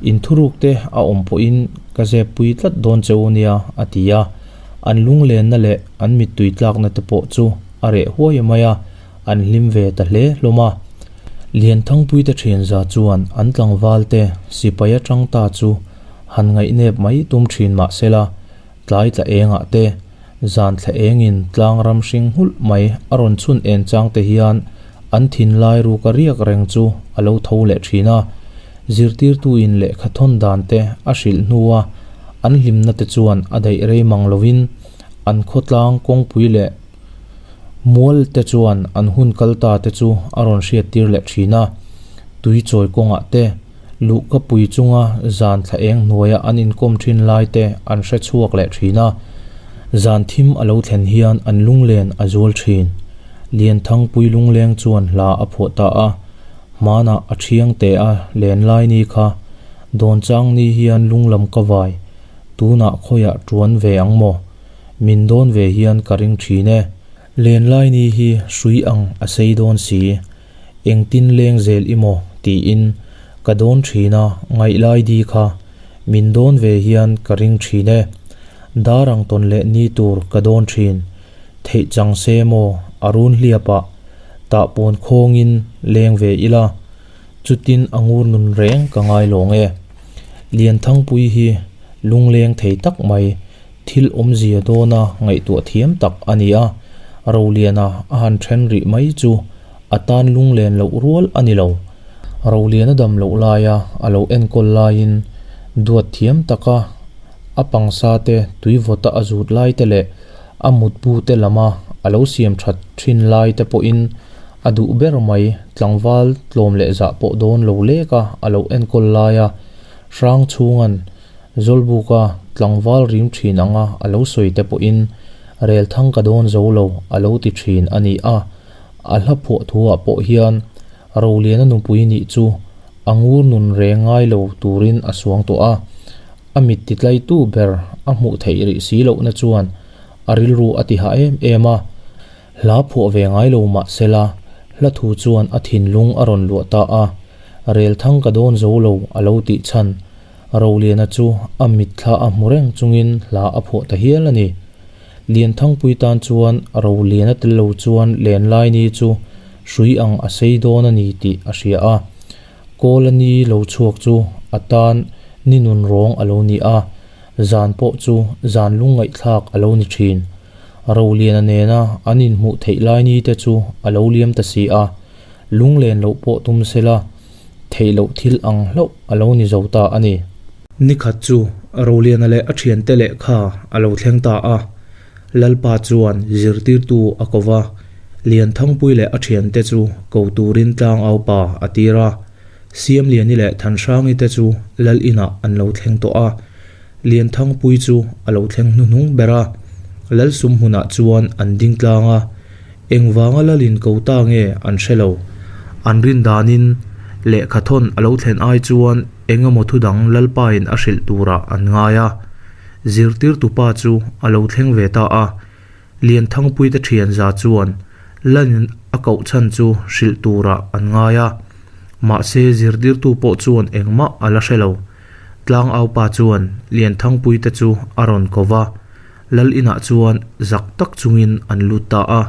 in thuruk te a awm pawhin ka zep pui tlat dawn che u nia, a ti a, an lunglenna leh an mittui tlakna te pawh chu a reh huai mai a. An hlim ve ta hle hlawm a. Lianthangpuite thianza chuan an tlangvalte sipai atang ta chu han ngaihnep mai tum thin mah sela, tlai tla engah te, zan thla engin tlang ram hring nghulh mai a rawn chhun en chang te hian an thinlai ruka riak reng chu a lo tho leh thin a. Zirtirtuin lehkha thawn dan te a hrilh hnua an hlimna te chuan a daih rei mang lovin an khawtlang kawngpui leh Mual te chuan an hun kal ta te chu a rawn hriat tir leh thin a, tui chawi kawngah te, luhka pui chunga zan thla eng hnuaia an inkawm thin lai te an hre chhuak leh thin a, zan thim a lo thlen hian an lunglen a zual thin. Lianthangpui lungleng chuan hla a phuah ta a, hmanah a thiang teh a len lai ni kha, dawn chang ni hian lunglam ka vai, tunah khawiah tuan ve ang maw? Min dawn ve hian ka ring thin e. Lenlai ni hi hrui ang a sei dawn si. Engtin leng zel i maw? tiin ka dawn thin a, ngaihlai di kha min dawn ve hian ka ring thin e. Dar ang tawn leh ni tur ka dawn thin. Theih chang se maw a run hliap ah tah pawn khawngin leng ve ila, chutin a ngur nun reng ka ngai lawng e. Lianthangpui hi lungleng thei tak mai. Thil awmzia dawna ngaihtuah thiam tak a ni a, Roliana a han then rih mai chu a tan lunglen loh rual a ni lo. Roliana dam loh laia a lo enkawl laiin duat thiam taka a pangsa te tui vawta a zut lai te leh a mutbu te lama a lo siam that thin lai te pawhin a duh ber mai tlangval tlawm leh zah pawh dawn lo leka a lo enkawl laia Hrangchhunga'n Zawlbuka tlangval rim thin anga a lo sawi te pawhin rel thang ka dawn zo lo a lo ti thin a ni a, a hla phuah thuah pawh hian Roliana nupui nih chu a ngur nun reng ngai lo turin a suang tawh a, a mit titlaitu ber a hmuh theih rih si lohna chuan a rilru a ti hah em em a, hla phuah ve ngai lo mah sela hla thu chuan a thinlung a rawn luah ta a, rel thang ka dawn zo lo a lo tih chhan. Roliana chu a mitthla a hmu reng chungin hla a phuah ta hial a ni. Lianthangpui tan chuan Roliana tel lo chuan lenlai ni chu hrui ang a sei dawn a ni tih a hria a. Kawla ni lo chhuak chu a tan ni nun rawng a lo ni a, zan pawh chu zan lungngaihthlak a lo ni thin. Roliana nena an inhmuh theih lai ni te chu a lo liam ta si a, lunglen loh pawh tum sela, theih loh thil ang hlauh a lo ni zo ta a ni. Nikhat chu Roliana leh a thiante lehkha a lo thleng ta a, Lalpa chuan zirtirtu a ko va, Lianthangpui leh a thiante chu ko turin tlangaupa a tir a. Siamliani leh Thanhrangi te chu Lal inah an lo thleng tawh a, Lianthangpui chu a lo thleng hnuhnung ber a, Lal sum hmunah chuan an ding tlang a, Engvanga lalin ko ta nge an hre lo. An rin danin lehkha thawn a lo thlen ai chuan eng emaw thu dang Lalpain a hrilh turah an ngai a. Zirtirtupa chu a lo thleng ve ta a. Lianthangpuite thianza chuan lalin a koh chhan chu hrilh turah an ngai a. Mahse zirtirtu pawh chuan engmah a la hre lo. Tlangaupa chuan Lianthangpuite chu a rawn ko va. Lal inah chuan zak tak chungin an lut ta a.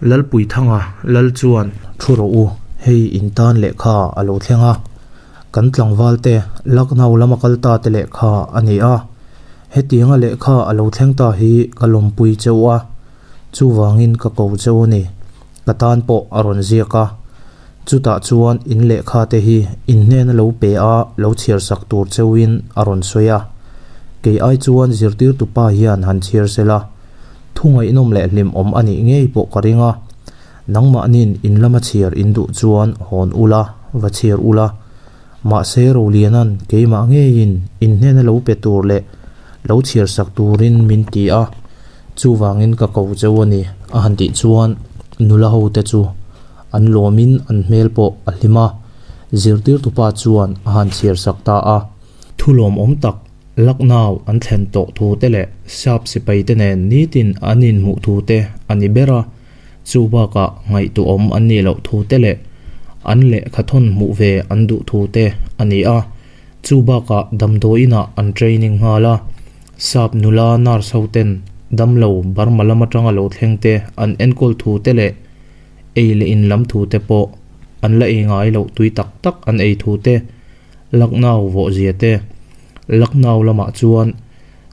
Lalpuithanga lal chuan. Thu rawh u, hei in tan lehkha a lo thleng a, kan tlangval te Lucknow lama kal ta te lehkha a ni a, hetianga lehkha a lo thleng ta hi ka lawmpui cheu a, chuvangin ka ko cheu a ni, ka tan pawh a rawn ziak a, chutah chuan in lehkha te hi in hnena lo pe a lo chhiar sak tur cheuin a rawn sawi a, kei ai chuan zirtirtu pa hian han chhiar sela, thu ngaihnawm leh hlimawm a nih ngei pawh ka ring a, nangmahnin in lama chhiar in duh chuan hawn ula, va chhiar ula, mahse Rolianan keimah ngeiin in hnena lo pe tur leh lo chhiar sak turin min ti a, chuvangin ka ko cheu a ni a han tih chuan nula ho te chu an lawmin an hmel pawh a hlim a. Zirtirtupa chuan a han chhiar sak ta a. Thu lawmawm tak Lucknow an thlen tawh thu te leh Sap sipai te nen nitin an inhmuh thu te a ni ber a, chu bakah ngaihtuahawm an nih loh thu te leh an lehkha thawn hmuh ve an duh thu te a ni a. Chu bakah damdawiinah an training nghal a, Sap nula nurse ho ten damlo Burma lam atanga lo thleng te an enkawl thu te leh ei leh in lam thu te pawh an la ei ngai loh tui tak tak an ei thu te, Lucknow vawh zia te, Lucknow lamah chuan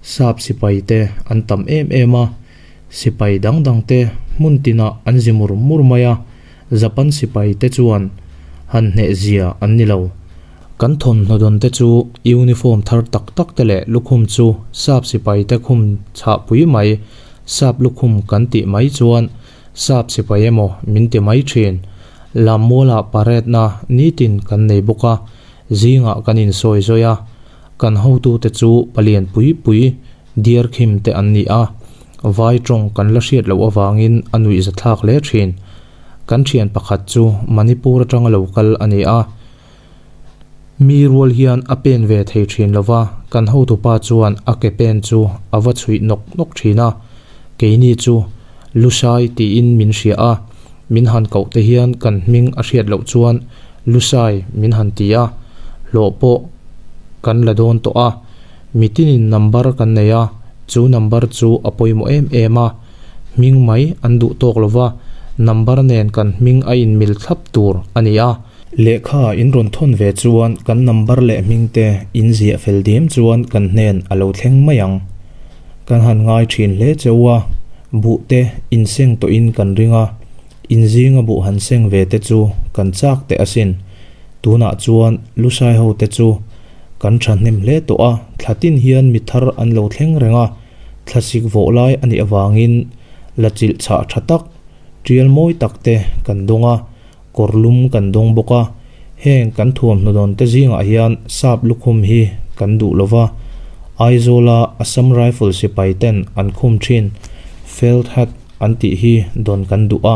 Sap sipai te an tam em em a, sipai dang dang te hmun tinah an zi mur mur mai a, Japan sipai te chuan han hneh zia an ni lo. Kan thawmhnaw dawn te chu uniform thar tak tak te leh lukhum chu Sap sipai te khum chhahpui mai, Sap lukhum kan tih mai chuan Sap sipai emaw min ti mai thin. Lammualah parade na nitin kan nei bawk a, zingah kan insawi zawi a, kan hotute chu palian pui pui diar khim te an ni a, vai tawng kan la hriat loh avangin a nuihza thlak hle thin. Kan thian pakhat chu Manipur atanga lo kal a ni a, mi rual hian a pen ve thei thin lo va, kan hotupa chuan a ke pen chu a va chhuih nawk nawk thin a, keini chu Lusai tiin min hria a, min han koh te hian kan hming a hriat loh chuan Lusai min han ti a, hlawh pawh kan la dawn tawh a, mitinin number kan nei a, chu number chu a pawimawh em em a, hming mai an duh tawk lo va, number nen kan hming a inmil thlap tur a ni a. Lehkha in rawn thawn ve chuan kan number leh hming te in ziah fel diam chuan kan hnen a lo thleng mai ang. Kan han ngai thin hle cheu a, buh te in seng tawhin kan ring a, in zinga buh han seng ve te chu kan chak teh asin. Tunah chuan Lusai ho te chu kan thahnem hle tawh a, thla tin hian mi thar an lo thleng reng a, thlasik vawh lai a nih avangin la chilh chhah tha tak, tial mawi tak te kan dawng a, kawr lum kan dawng bawk a, heng kan thuamhnaw dawn te zingah hian sap lukhum hi kan duh lo va, Aizawla Assam Rifle sipai ten an khum thin felt hat an tih hi dawn kan duh a,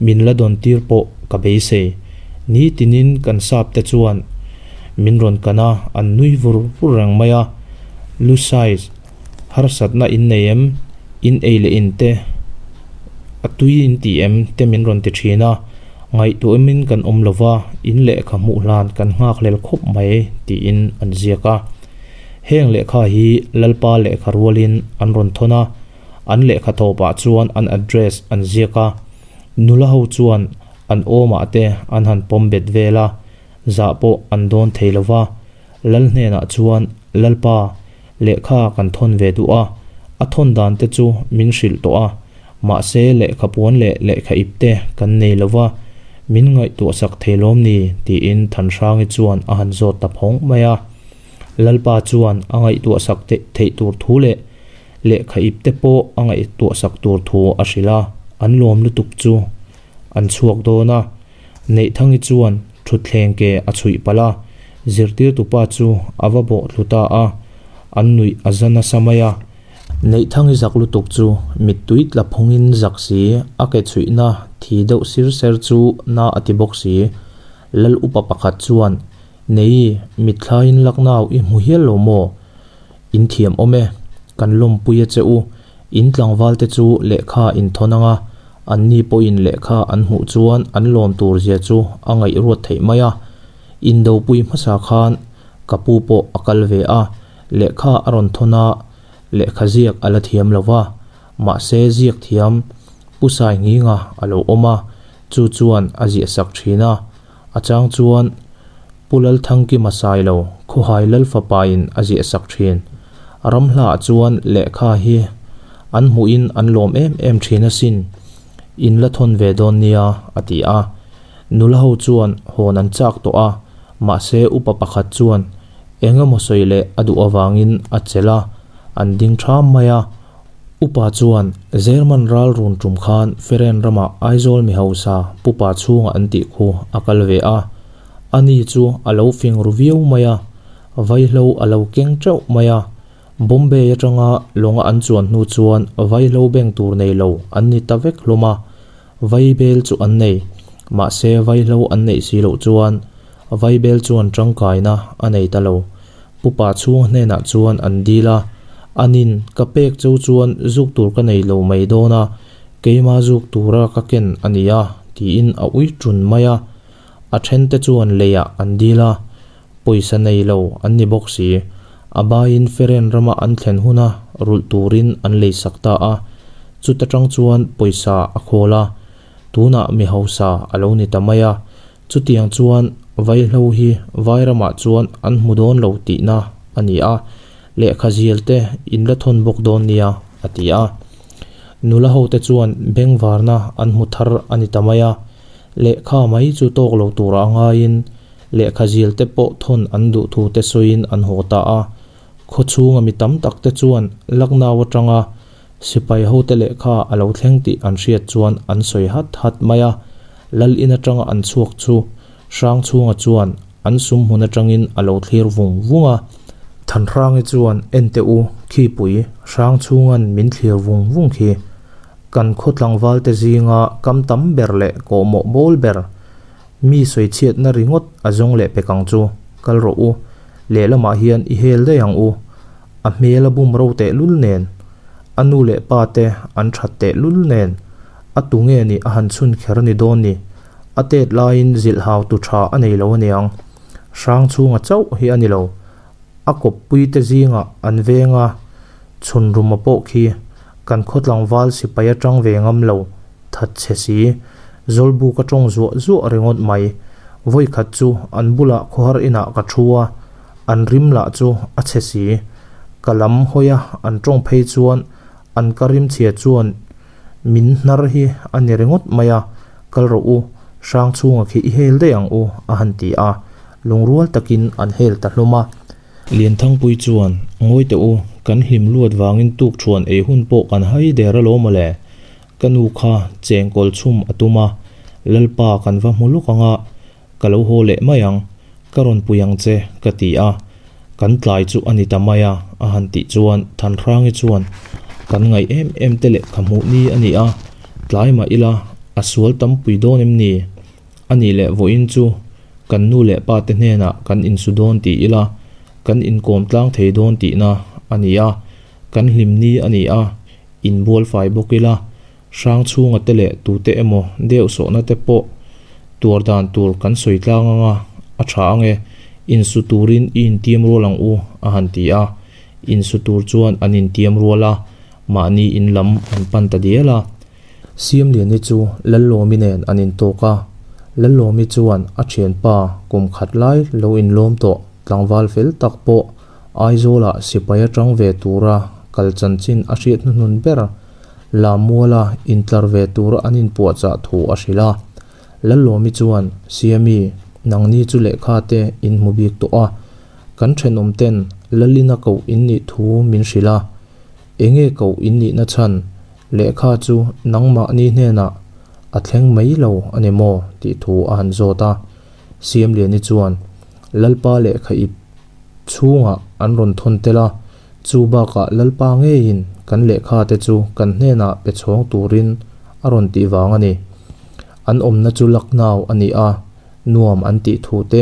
min la dawn tir pawh ka beisei. Nitinin kan sap te chuan min rawn kan a, an nui vur vur reng mai a, lu size harsatna in nei em, in ei leh in te a tui in ti em te min rawn ti thin a, ngaihtuahin kan awm lo va, in lehkha hmuh hlan kan nghak hlel khawp mai tiin an ziak a. Heng lehkha hi Lalpa lehkha rualin an rawn thawn a, an lehkha tawpah chuan an address an ziak a, nula ho chuan an awmah te an han pawm bet vel a, zah pawh an dawn thei lo va. Lal hnenah chuan, Lalpa, lehkha kan thawn ve duh a, a thawn dan te chu min hrilh tawh a, mahse lehkha puan leh lehkha ip te kan nei lo va, min ngaihtuahsak thei lawm ni? tiin Thanhrangi chuan a han zawt ta phawng mai a. Lalpa chuan a ngaihtuahsak theih tur thu leh lehkha ip te pawh a ngaihtuahsak tur thu a hrilh a, an lawm lutuk chu an chhuak dawn a. Neihthangi chuan thutthleng ke a chhuih palh a, zirtirtupa chu a va bawh thlu ta a, an nuih a za nasa mai a. Neihthangi zak lutuk chu mittui tla phungin zak si, a ke chhuihna thi deuh sir ser chu na a ti bawk si. Lal upa pakhat chuan, Nei, mitthlaiin Lucknow i hmu hial lo maw? In thiam awm e, kan lawmpui a che u, in tlangval te chu lehkha in thawn ang a, Anni pawhin lehkha an hmuh chuan an lawm tur zia chu a ngaihruat theih mai a. Indopui hmasa khan ka pu pawh a kal ve a, lehkha a rawn thawn a, lehkha ziak a la thiam lo va, mahse ziak thiam Pu Sainginga a lo awm a, chu chuan a ziahsak thin a. A chang chuan Pu Lalthangkima Sailo Khawhai Lalfapain a ziahsak thin. Ramhlaah chuan lehkha hi an hmuhin an lawm em em thin asin, in la thawn ve dawn nia, a ti a. Nula ho chuan hawn an chak tawh a, mahse upa pakhat chuan eng emaw sawi leh a duh avangin a chelh a, an ding tham mai a. Upa chuan, German ral run tum khan Feren ramah Aizawl mi hausa pupa chhungah an tih khu a kal ve a. Ani chu a lo fing ru viau mai a, vaihlo a lo keng teuh mai a. Bombay atanga lawnga an chuan hnu chuan vaihlo beng tur nei lo an ni ta vek hlawm a. Vaibel chu an nei, mahse vaihlo an neih si loh chuan. Vaibel chuan tangkaina a nei ta lo. Pupa chhunga hnenah chuan an dil a, Anin, ka pek cho chuan zuk tur ka nei lo mai dawn a, keima zuk tura ka ken a ni a, tiin a ui ṭun mai a. A ṭhente chuan leiah an dil a, pawisa nei lo an ni bawk si. A baiin Feren rama an thlen huna rulh turin an leisak ta a, chuta ṭang chuan pawisa a khawl a, tunah mi hausa a lo ni ta mai a. Chutiang chuan Vaihlo hi Vairamah chuan an hmu dawn lo tihna a ni a, lehkha zial te in la thawn bawk dawn nia, a ti a. Nula hote chuan bengvarna an hmu thar a ni ta mai a, lehkha mai chu tawk lo tura a ngaiin lehkha zial te pawh thawn an duh thu te sawiin an haw ta a. Khaw chhunga mi tam tak te chuan Lucknow atanga Sipai hote lehkha a lo thleng tih an hriat chuan an sawi hat hat mai a, Lal in atanga an chhuak chu Hrangchhunga chuan an sum hmun atangin a lo thlir vung vung a. Thanhrangi chuan en teh u, khipui, Hrangchhunga'n min thlir vung vung khi. Kan khaw tlangvalte zinga kam tam ber leh kawhmawh bawl ber, mi sawichhiatna ringawt a zawng leh pek ang chu. Kal rawh u, lehlamah hian i hel daih ang u. A hmel a bum ro teh lul nen, a nu leh pa te an that teh lul nen, a tu nge nih a han chhun kher ni dawn ni? A tet laiin zilh hau tu tha a nei lo aniang. Hrang chhunga chauh hi a ni lo. A kawppui te zingah an veng a, chhun ruma pawh khi kan khaw tlangval sipai atang ve ngam lo, that chhe si. Zawlbuk a tawng zuah zuah ringawt mai. Vawikhat chu an bulah khawhar inah ka thu a. An rim lah chu a chhe si. Ka lam hawi a, an tawng phei chuan an ka rim chhia chuan min hnar hi a ni ringawt mai a, kal rawh u, hrang chhunga khi i hel daih ang u, a han ti a, lungrual takin an hel ta hlawm a. Lianthangpui chuan, Ngawi teh u, kan hlim luat vangin tukṭhuan ei hun pawh kan hai der alawm mawle, ka nu kha chengkawl chhum a tum a, Lalpa kan va hmu lawk ang a, Ka lo haw leh mai ang, ka rawn pui ang che, ka ti a. Kan tlai chu a ni ta mai a, a han tih chuan Thanhrangi chuan, Kan ngaih em em te lehkha hmuh ni a ni a, tlai mah ila a sual tam pui dawn em ni? A nih leh vawiin chu kan nu leh pa te hnenah kan insu dawn ti ila, kan inkawm tlang thei dawn tihna a ni a, kan hlim ni a ni a, inbual fai bawk ila, Hrang chhunga te leh tute emaw deuh sawhna te pawh tuar dan tur kan sawi tlang anga a tha ang e, insu turin i intiam rual ang u a han ti a, insu tur chuan an intiam rual a, mahni in lam an pan ta dial a. Siamliani chu Lallawmi nen an intawk a, Lallawmi chuan a thianpa kum khat lai lo inlawm tawh tlangval fel tak pawh Aizawlah sipai atang ve tura kal chanchin a hriat hnuhnun ber Lammuala intlar ve tura an inpuahchah thu a hrilh a. Lallawmi chuan, Siami, nangni chu lehkha te in hmu bik tawh a, kan thenawm ten Lalina koh in nih thu min hrilh a. Enge koh in nihna chhan lehkha chu nangmahni hnenah a thleng mai lo a ni maw? tih thu a han zawt a. Siamliani chuan, Lalpa lehkha ip chhungah an rawn thawn tel a, Chu bakah Lalpa ngeiin kan lehkha te chu kan hnenah pe chhawng turin a rawn tih vang a ni. An awmna chu Lucknow a ni a, nuam an tih thu te,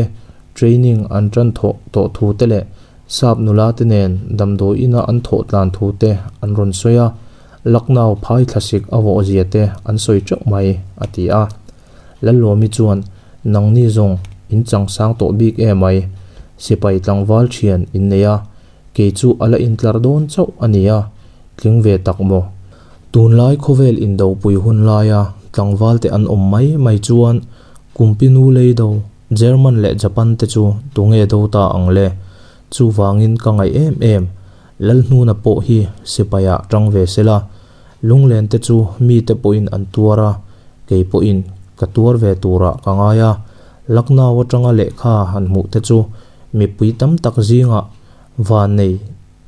training an tan thawh tawh thu te leh sap nula te nen damdawi ina an thawh tlan thu te an rawn sawi a, Lucknow phai thlasik a vawh zia te an sawi teuh mai, a ti a. Lalawmi chuan, Nangni zawng in changsang tawh bik em ai, sipai tlangval thian in nei a, Kei chu a la intlar dawn chauh a ni a, tling ve tak maw? Tunlai khawvel indopui hun laia tlangvalte an awm mai mai chuan Kumpinu Leido, German leh Japan te chu tunge do ta ang le? Chuvangin ka ngaih em em, Lalhnuna pawh hi sipaiah tang ve sela, lunglen te chu mite pawhin an tuar a, kei pawhin ka tuar ve turah ka ngai a, Lucknow atanga lehkha han hmuh te chu Mipui tam tak zingah vannei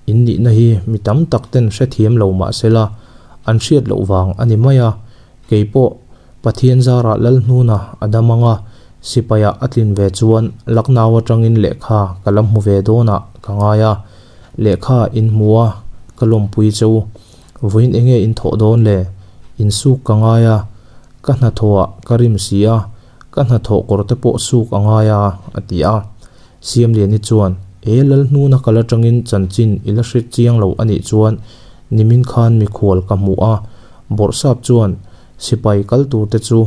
in nihna hi mi tam tak ten hrethiam lo mah sela, an hriat loh vang a ni mai a. Kei pawh Pathian zarah Lalhnuna a dam ang a, sipaiah a tlin ve chuan Lucknow atangin lehkha ka la hmu ve dawnah ka ngai a. Lehkha in hmu a, ka lawmpui che u. Vawiin enge in thawh dawn le? Insuk ka ngai a, ka hnathawhah ka rim si a. Ka hnathawh kawr te pawh suk a ngai a, a ti a. Siamliani chuan, E Lalhnuna kal atangin chanchin i la hre chiang lo a nih chuan nimin khan mikhual ka hmu a, Bawrhsap chuan sipai kal tur te chu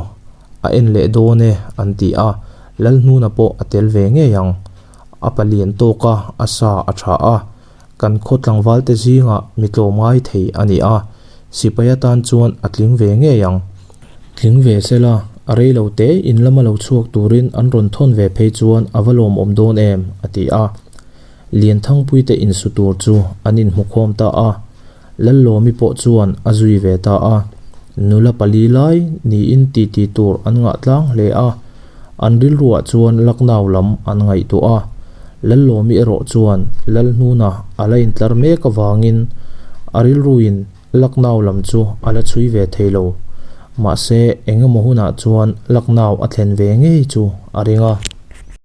a en leh dawn e an ti a, Lalhnuna pawh a tel ve ngei ang. A palian tawk a, a sa a tha a. Kan khaw tlangvalte zingah mi tlawm ngai thei a ni a, sipai atan chuan a tling ve ngei ang. Tling ve sela, a rei lo te in lama lo chhuak turin an rawn thawn ve phei chuan a va lawmawm dawn em, a ti a. Lianthangpuite insu tur chu an inhmukhawm ta a, Lallawmi pawh chuan a zui ve ta a. Nula pali lai niin titi tur an ngah tlang hle a, an rilruah chuan Lucknow lam an ngaihtuah a. Lallawmi erawh chuan Lalhnuna a la intlar mek avangin a rilruin Lucknow lam chu a la chhui ve thei lo. Mahse, engemaw hunah chuan Lucknow a thlen ve ngei chu a ring a.